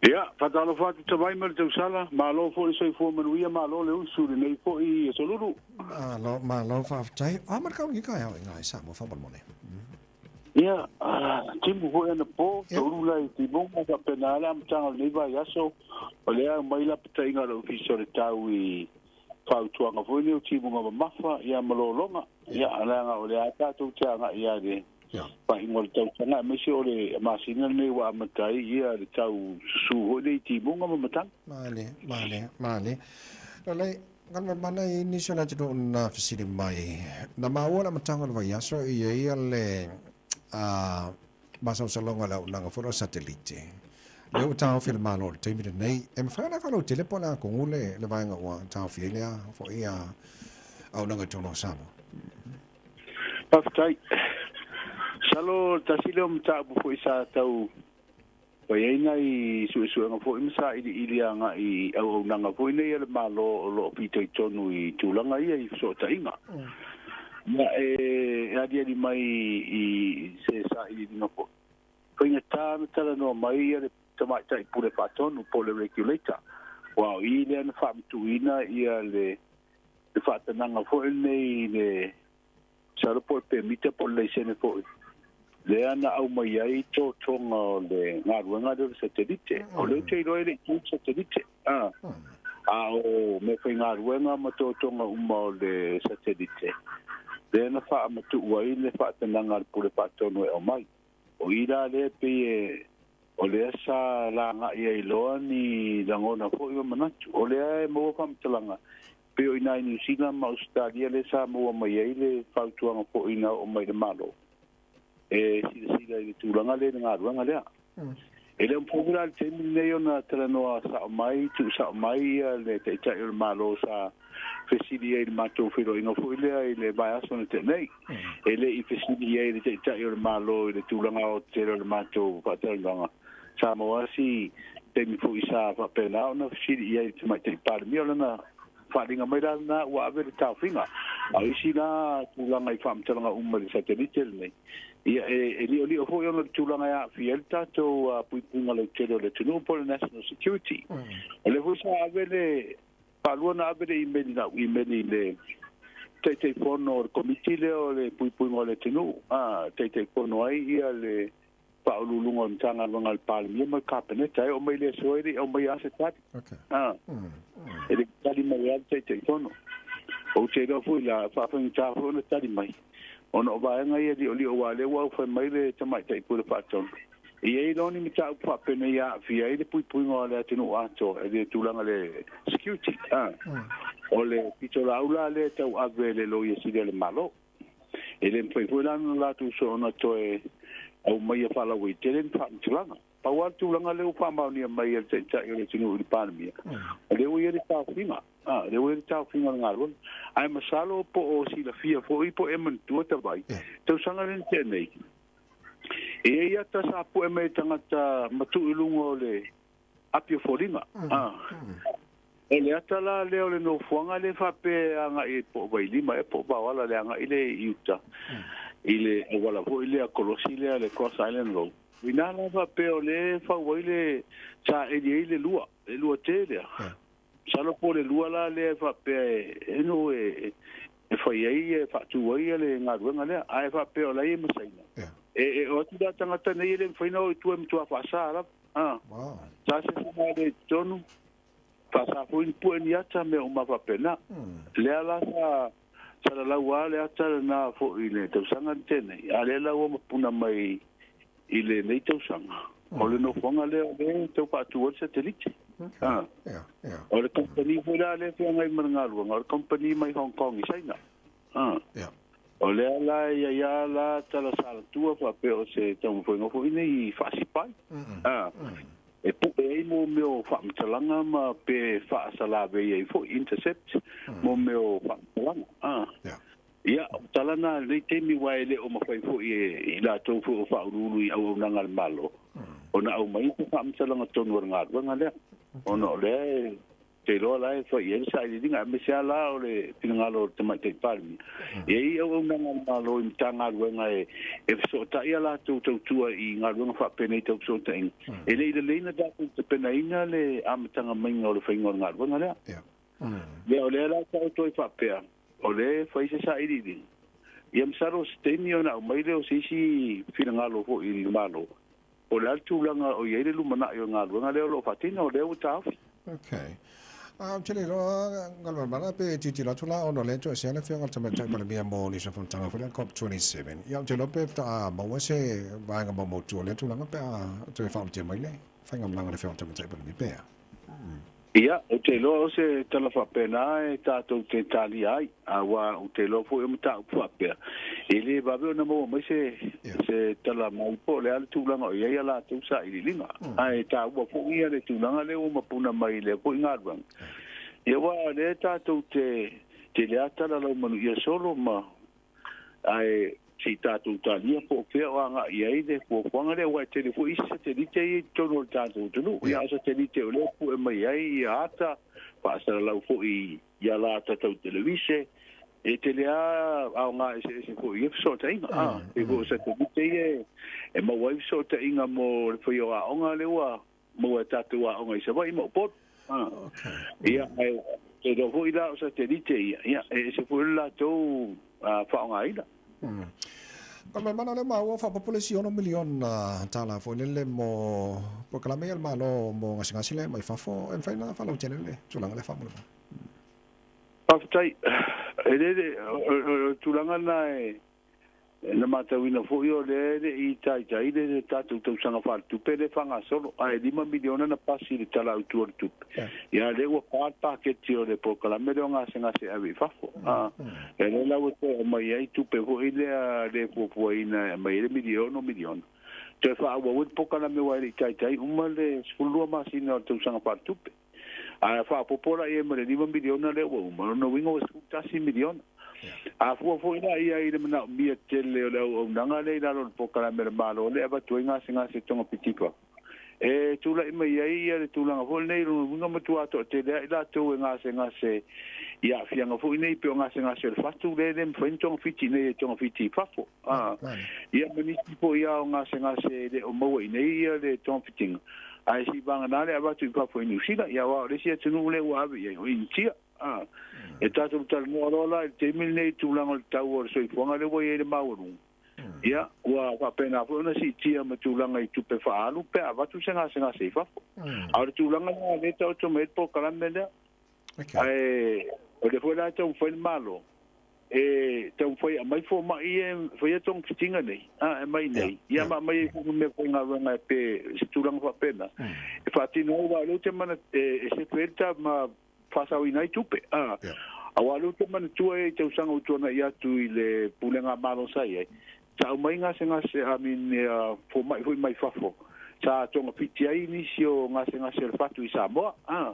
Ia, faatalofa atu Tavai ma le tausala, malo foi le soifua manuia, malo le usu i lenei foi aso Lulu. Malo, malo faafetai. O a ma le kaulagi taeao i ina i Samoa faamolemole? Ia, timu foi anapo, taulu la i timuga, faapena le amataga o lenei vaiaso, o lea e aumai lapataiga a le Ofisa o le Tau i fautuaga foi nei o timuga mamafa, ia ma lologa. Ia, leaga o lea tatou te agai lava i le faaiuga o le tausaga, aemaise o le masina lenei ua amata ai ia le tau susu foi nei i timuga ma matagi. Male, male, male. Lelei, Galumalemana i nisi o le atunuu na fesili mai, na maua le amataga o le vaiaso e i ai le masalosaloga o le auaunaga foi lea o satelite. Lea ua taofi e le Malo i le taimi lenei. E mafai ona faalautele po o le a tonu le vaega ua taofi ai lea foi auaunaga i totonu o Samoa? Faafetai. Masalo o le tasi lea o mataupu foi sa tau fai ai nai suesuega foi ma sailiili agai i auaunaga foi nei a le Malo o lo o fitoitonu i tulaga ia i fesootaiga. Ia, e aliali mai i se sailiiliga foi, faigata ona talanoa mai ia le Tamaitai Pule Faatonu po o le Regulator, aua o i lea na faamatuuina ia le faatanaga foi lenei i le masalo po o le pemita po o le laisene foi lea na aumai ai totoga o le galuega lea o le satelite. O lea ou te iloa e le i tu le satelite, a o meafaigaluega ma totoga uma o le satelite lea na faamatuu ai le faatanaga a le Pule Faatonu e aumai. O i la lea pei e o lea sa lagai ai loa ni lagona foi ma manatu. O lea e maua faamatalaga pei o i ina i Niu Sila ma Ausetalia lea sa maua mai ai le fautuaga foi na oo mai i le Malo e silasila i le tulaga lea i le galuega lea. E le o mafai foi la i le taimi lenei ona talanoa sao mai, tuusao mai ia le Taitai o le Malo sa fesili ai i le matou feiloaiga foi lea i le vaiaso na tea nei. E le i fesili i ai le Taitai o le Malo i le tulaga aoaotetele o le matou faatalanoaga. Sa maua si taimi foi sa faapena ona fesili i ai i le Tamaitai Palemia, o lana faaaliga mai la lena ua ave le taofiga. A o isi la tulaga i faamatalaga uma i le satelite lenei, ia e liolio foi ona o le tulaga e aafia ai le tatou puipuiga lautele o le atunuu po o le national security. O lea foi sa ave le faalua na ave le imeli na imeli i le Taitaifono o le Komiti lea o le Puipuiga o le Atunuu, Taitaifono ai ia le Faauluuluga o le Matagaluega a le Palemia ma le Kapeneta. E oo mai le aso e le i aumaia lava se tali. E le i tali mai lava le Taitaifono. Ou te iloa foi la, faafaigata foi ona tali mai, ona o vaega ia liolio, aua o lea ua aufai mai le Tamaitai Pule Faatonu. E i ai loa ni mataupu faapenei e aafia ai le puipuiga o le atunuu atoa i le tulaga le security. O le pitolaau la lea e tau ave e le Loia Sili a le Malo. E le mafai foi la ona latou soona toe aumaia faalauaitele ni faamatalaga. Pau lava le tulaga lea ua faamaonia mai e le Taitai o le atunuu i le Palemia, o lea ua i ai le taofiga. Lea ua i ai le taofiga o le galuega. Ae masalo po o silafia foi po o e manatua Tavai, tausaga lea na tea nei, e i ai ata sa pue mai e tagata matuu i luga o le api o foliga. O le ata la lea o le nofoaga lea faapea e agai ai po o Vailima ea po o Vaoala le agai lea i uta i le auala foi lea kolosi lea le Cross Island Road. O i ina la faapea o lea e fau ai le saeli ai le lua, le lua tē lea. Masalo po o le lua la lea e faapea e no e fai ai e faatu ai le galuega lea, ae faapea o la e i ai ma Saina. E o atu la tagata nei e le mafai ona o i tua e matua faasa lava. Sa se sina le i totonu, faasa foi ni pue ni ata mea uma faapena. Lea la sa salalau lava le ata lena foi i le tausaga na tea nei, a o lea la ua mapuna mai i lenei tausaga, o le nofoaga lea o lea e tau faatu ai le satelite. O le company foi la lea e feagai ma le galuega, o le company mai Hong Kong i Saina. O lea la e i ai lava la tala salatua faapea o se taumafaiga foi nei faasipai. E pue ai mo mea o faamatalaga ma pe faasalavei ai foi, intercept, mo mea o faamatalaga. Ia, o tala na i lenei taimi aua e le o mafai foi e i latou foi o faauluulu i auaunaga a le Malo ona aumai se faamatalaga tonu o le galuega lea, ona o lea e Te iloa la e fai i ai le sailiiliga, aemaise lava la o le finagalo o le Tamaitai Palemia. E i ai auaunaga a le Malo i Matagaluega e fesootai a latou tautua i galuega faapenei tau fesootaiga. E le i lelei ona tatou tapenaina le amataga maiga o le faiga o le galuega lea. Ia, o lea la e taoto ai faapea, o lea e fai se sailiiliga. Ia masalo o se taimi ona aumai lea o se isi finagalo foi i le Malo, po o le a le tulaga o i ai le lumanai o le galuega lea o lo o faatino, o lea ua taofi. Ok. A ou te le iloa Galumalemana pe tilotilo atu la ona o lea e toesea le Afioga i le Tamaitai Palemia mo nisi o fonotaga foi lea le COP27. Ia ou te iloa pe faatoa maua se vaega maumautu o lea tulaga pe a toe faaulutia mai le faigamalaga a le Afioga i le Tamaitai Palemia pe a. Ia, ou te iloa o se tala faapena e tatou te talia ai, aua ou te iloa foi o mataupu faapea, e le vave ona maua mai se, se tala mai po o le a le tulaga o i ai a latou sailiiliga. Ae taua foi le tulaga lea ua mapuna mai i lea foi galuega. Ia, aua o lea tatou te tele lava tala laumanuia solo ma Ae se i tatou talia po o fea o agai i ai le fuafuaga lea, aua e tele foi isi satelite ia i totonu o le tatou atunuu. Ia, a o satelite o lea e pue mai ai ia ata, faasalalau foi i ala ata tau televise, e tele lava aoga eseese foi i ia fesootaiga. A, pei foi o satelite ia e maua ai fesootaiga mo le faia o aoga lea ua maua e tatou aoga i Savaii ma Upolu. Ia, ae te iloa foi la o satelite ia, ia, e ese foi le latou faaaogaina. Ko le mana lea maua faaopoopo le isi $6 miliona tala foi lele mo polokalame ia a le Malo mo gasegase lea mai fafo e mafai ona faalautele le tulaga lea faamolemole. Faafetai. E le o le tulaga lena e Na matauina foi o lea e le i taitai le tatou tausaga faaletupe lea e faagasolo, ae $5 miliona na pasi i le Tala Autu o le Tupe. Ia lea ua pa le paketi o le polokalame lea o gasegase e ave i fafo. Ia lea la ua toe aumai ai tupe foi lea le fuafuaina e aumai ai le $6 miliona. Toe faaauau ai le polokalame aua e le i taitai uma le 12 masina o le tausaga faaletupe. Ae faaopoopo la i ai ma le $5 miliona lea ua uma, o lona uiga ua $11 miliona. A fua foi la i ai i le manaomia tele o le auaunaga lea i lalo o le polokalame a le Malo lea e avatu ai gasegase togafiti i fafo, e tulai mai ai le tulaga foi lenei, o lona uiga matua toatele lava i latou e gasegase i aafiaga foi nei pei o gasegase o le fatu lea e le mafai ona togafiti i inei e togafiti i fafo. Ia ma nisi foi lava o gasegase e le o maua i inei le togafitiga, ae se i vagana le avatu i fafo i Niu Sila, ia aua o le isi atunuu lea ua ave i ai, o Initia. E tatou talanoa loa la i le taimi lenei i le tulaga o le tau o le soifuaga lea ua i ai le maualuga, ia, ua faapena foi ona siitia ma tulaga i tupe faaalu pe a avatu se gasegase i fafo. A o le tulaga lena lea e taoto mai ai le polokalame lea. Ae o lea foi la e taumafai le Malo e taumafai e aumai fomai ia e faia togafitiga nei, a, e aumai nei, ia ma aumai ai foi ma meafaigaluega pe se tulaga faapena e faatino ai, aua o lea ou te manatu e sefe ai le ta ma faasaoina ai tupe, a. Aua o lea ou te manatua i tausaga ua tuanai atu i le Pulega a Malo sa i ai, sa aumai gasegase, I mean, fomai foi mai fafo, sa togafiti ai nisi o gasegase o le fatu i Samoa, a.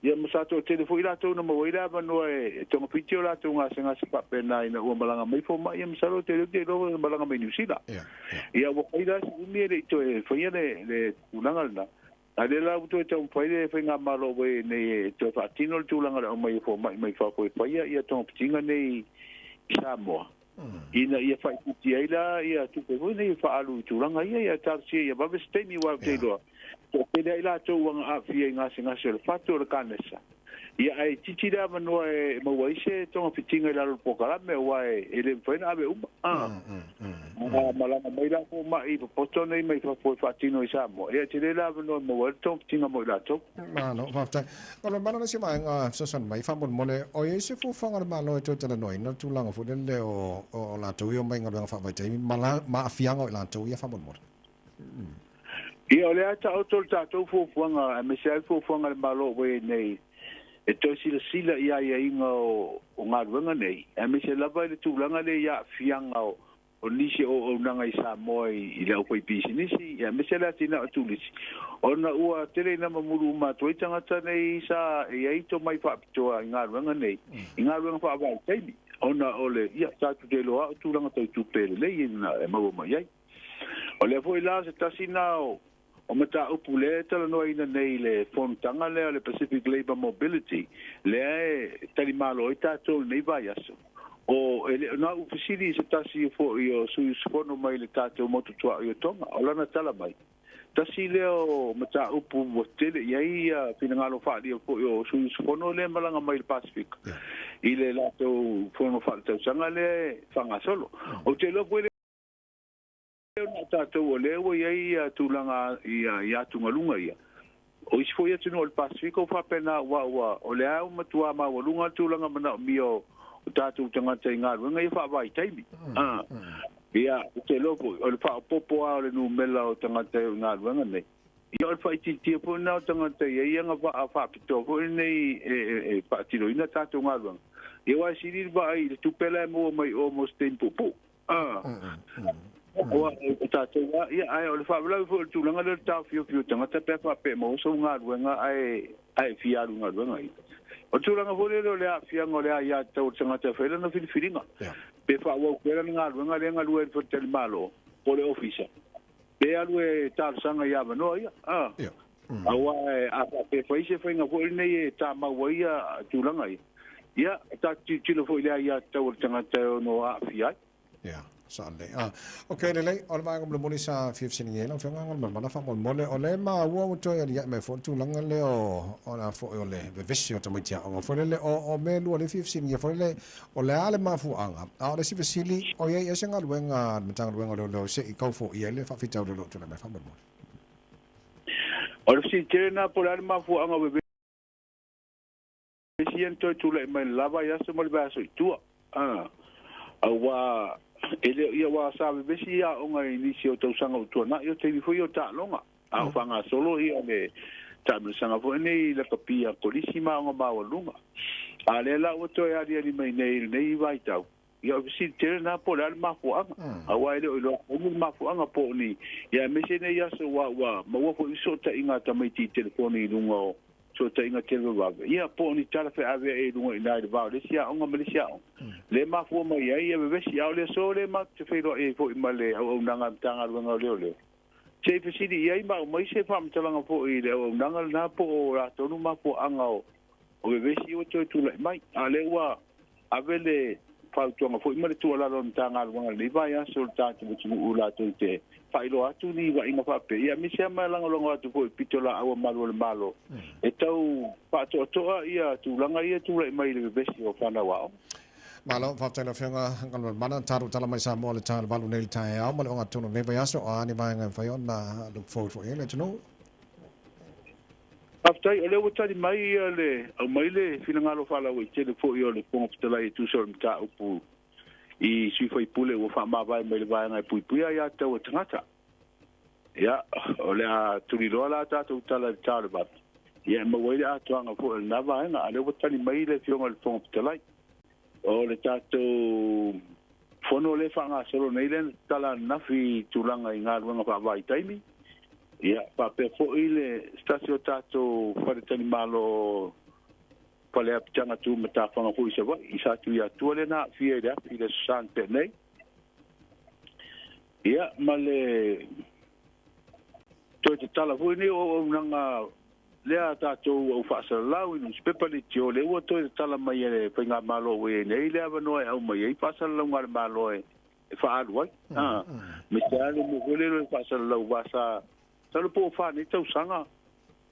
Ia ma sa toatele foi latou na maua ai le avanoa e togafiti o latou gasegase faapena ina ua malaga mai fomai, ia masalo o tele ou te iloa ua malaga mai Niu Sila. Ia ua fai la si umi e le i toe faia le tulaga lena. A lea la ua toe taumafai le faigamalo ua i ai nei e toe faatino le tulaga o le aumai o fomai mai fafo e faia ia togafitiga nei i Samoa. Ina ia faaitiitia ai la ia tupe foi nei e faaalu i tulaga ia, ia talosia ia vave se taimi aua ou te iloa, toatele lava i latou ua aafia i gasegase o le fatu o le kanesa. Ia ae itiiti le avanoa e maua ai se togafitiga i lalo o le polokalame aua e le mafai ona ave uma. A malaga mai la fomai popoto nei mai fafo e faatino i Samoa, ia e tele le avanoa e maua ai le togafitiga mo i latou. Malo, faafetai. O le mana le isi vaega e fesoasoani mai, faamolemole, o i ai se fuafuaga a le Malo e toe talanoaina le tulaga foi lele o latou ia omai i galuega faavaitaimi ma aafiaga o i latou ia faamolemole? Ia, o lea e taoto le tatou fuafuaga, aemaise lava le fuafuaga a le Malo ua i ai nei, e toe silasila i aiaiga o galuega nei, aemaise lava i le tulaga lea i aafiaga o nisi o auaunaga i Samoa i le aufaipisinisi, aemaise le atinae o turisi, ona ua tele ina mamulu uma atu ai tagata nei sa i ai tomai faapitoa i galuega nei, i galuega faavaitaimi, ona o le, ia, tatou te iloa o tulaga tau tupe lelei e maua mai ai. O lea foi la o se tasi na o O mataupu lea e talanoaina nei i le fonotaga lea o le Pacific Labour Mobility lea e talimalo ai tatou i lenei vaiaso, o e le o na ou fesili i se tasi foi o sui usufono mai le tatou motu tuaoi o Tonga, o lana tala mai, tasi lea o mataupu ua tele i ai ia finagalo faaalia foi o sui usufono lea e malaga mai i le Pasefika i le latou fono faaletausaga lea e faagasolo. Ou te iloa foi le ona o tatou o lea ua i ai ia tulaga i atugaluga ia. O isi foi atunuu o le Pasefika ua faapena aua ua o lea ua matua maualuga le tulaga manaomia o tatou tagata i galuega ia faavaitaimi. Ia, ou te iloa foi, o le faaopoopo lava o le numera o tagata e o i galuega nei, ia o le faaitiitia foi lena o tagata e i ai agavaa faapitoa foi lenei e faatinoina tatou galuega. Ia aua e sili le vaai i le tupe la e maua mai o mo se taimi puupuu. Aua o tatou lava, ia ae o le faalavelave foi o le tulaga lea o le taofiofi o tagata pe a faapea e maua sau galuega ae e fia alu i galuega ia. O le tulaga foi lele o le aafiaga o le aiatatau a le tagata e fai lana filifiliga, pe faaauau pea lana galuega lea e galue ai i le faletalimalo po o le ofisa, pe alu e talosaga i avanoa ia. Aua a faapea e fai se faiga foi lenei e tamau ai ia tulaga ia, ia, tatou tilotilo foi i le aiatatau a le tagata e ono aafia ai. Ia, sao lelei. Ah, ok, lelei, o le vaega mulimuli sa fia fesiligia ai lau Afioga Galumalemana faamolemole, o lea e maua ua toe aliae mai foi le tulaga lea o, o le a foi o le vevesi o tamaiti aoga foi lele, o, o mea e lua lea e fia fesiligia foi lele, o le a le mafuaaga, a o le isi fesili, o i ai ea se galuega a le Matagaluega o Leoleo se i kaufoia ai le faafitauli o lo o tulai mai faamolemole? O le fesili tele lena po o le a le mafuaaga o vevesi ia na toe tulai mai i le la vaiaso ma le vaiaso i tua. Aua e le o ia aua sa vevesi ia aoga i nisi o tausaga ua tuanai, o taimi foi ia o taaloga, a o faagasolo ia le taamilosaga foi nei i lakapi a kolisi ma aoga maualuluga. A lea la ua toe aliali mai nei i lenei vaitau, Ia, o le fesili tele lena po o le a le mafuaaga, aua e le o iloa tonu le mafuaaga po o ni, ia aemaise nei aso ua ua maua foi fesootaiga a tamaiti i telefoni i luga o fesootaiga televavave, ia po o ni tala feaveai i luga i ina i le va o le isi aoga ma le isi aoga, lea e mafua mai ai ia vevesi. A o le aso lea matou te feiloai ai foi ma le auaunaga a le Matagaluega o Leoleo, se i fesili i ai ma aumai se faamatalaga foi i le auaunaga lena po o le a tonu mafuaaga o o vevesi ua toe tulai mai. A o lea ua ave le fautuaga foi ma le tuualalo a le Matagaluega i lenei vaiaso i le tatou atunuu latou te faailoa atu ni vaaiga faapea, ia aemaise lava ma lagolago atu foi i pitolaau a malu o le Malo e tau faatoatoa ia tulaga ia e tulai mai i le vevesi o fanau aoga. Malo, faafetai lau Afioga Galumalemana, tatou tala mai Samoa i le ta o le 8 nei i le taeao ma le ogatotonu o lenei vaiaso, o a ni vaega e mafai ona look forward foi i ai le atunuu? Faafetai, o lea ua tali mai le aumai le finagalo faalauaitele foi o le Fofoga Fetalai e tusa o le mataupu i sui faipule ua faamavae mai le vaega e puipuia aia tatau a tagata. Ia, o le a tuliloa la tatou tala i le ta o le 8, ia e maua ai le atoaga foi o lena vaega, a o lea ua tali mai le Afioga i le Fofoga Fetalai. O le tatou fono lea e faagasolo nei lea na tatala ananafi i tulaga i galuega faavaitaimi, ia faapea foi le se tasi o tatou faletalimalo fale apitaga tu matafaga foi i Savaii i Satuiatua lea na aafia i le afi i le Aso Sa na tea nei. Ia ma le toe tatala foi nei o auaunaga lea a tatou au faasalalau i nusipepa leitio, lea ua toe tatala mai e le Faigamalo ua i ai nei le avanoa e aumai ai faasalalauga a le Malo e faaalu ai. Aemaise lava le mea foi lele o le faasalalau aua sa masalo po ua fa nei tausaga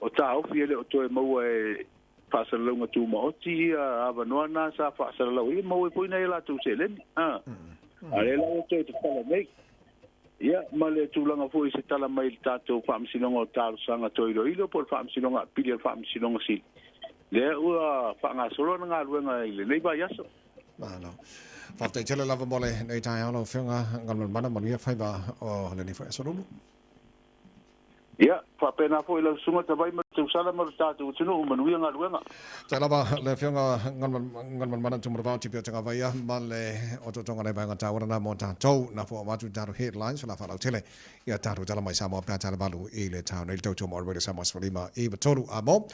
o taofi e le o toe maua e faasalalauga tumaoti ia avanoa na sa faasalalau ai, e maua ai foi nai a latou seleni. A o lea la ua toe tatala nei. Ia, ma le tulaga foi i se tala mai i le tatou Faamasinoga o Talosaga Toe Iloilo po o le Faamasinoga Apili a le Faamasinoga Sili, lea ua faagasolo ana galuega i lenei vaiaso. Malo. Faafetai tele lava mo lenei taeao lau Afioga Galumalemana, manuia faiva o lenei foi aso lulu. Ia, faapena foi lau Susuga Tavai ma Tausala ma lo tatou atunuu, manuia galuega. Tai lava le Afioga Galumalemana Tumulavao Tipi o Tagavaia ma le otootoga nei vaega taua lena mo tatou na fua atu i tatou headlines la faalautele ia tatou tala mai Samoa pe a tala 8 i le tau nei le tautua mo Radio Samoa 15 i 3 a mo.